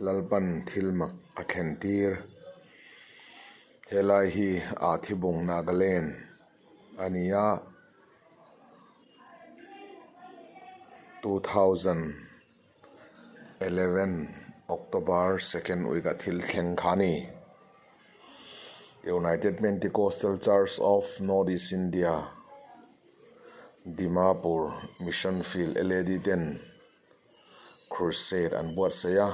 Lalpan thil mak a thlen tir. Helai hi Athibung Nagaland a ni a, 2011 October second week a thil thleng kha a ni. United Pentecostal Church of North East India Dimapur Mission Field LAD ten Crusade an buatsaih a,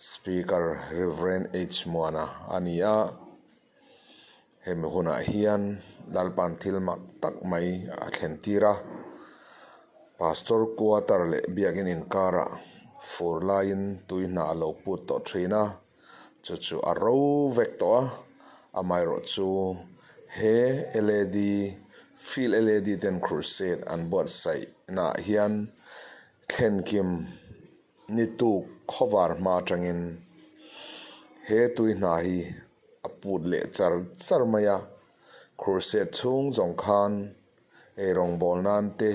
Speaker Rev H Muana a ni a, hemi hunah hian Lalpan thil mak tak mai a thlen tir a, Pastor quarter leh biakin inkarah fur laiin tui hna a lo put tawh thin a, chu chu a ro vek tawh a, amaherawhchu he LAD Field LAD ten Crusade an buatsaih naah hian thlenkim ni tuk khawvar hma atangin he tui hna hi a put leh char char mai a, Crusade chhung zawng khan Eirawngbawl nan te,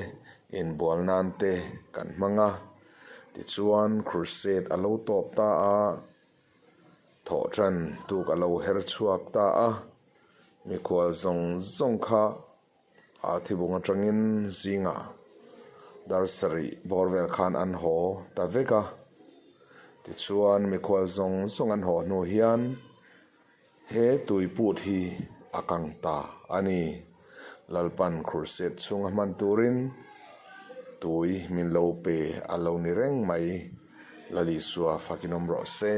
inbual nan te kan hmang a, tichuan crusade a lo tawp ta a, thawhtan tuk a lo her chhuak ta a, mikhual zawng zawng kha a thibung atangin zingah dar sarih bawr vel khan an haw ta vek a, tichuan mikhual zawng zawng an haw hnu hian He tuiput hi a kang ta a ni. Lalpan crusade chhunga hman turin tui min lo pe a lo ni reng mai. Lalisua fakin awm rawh se.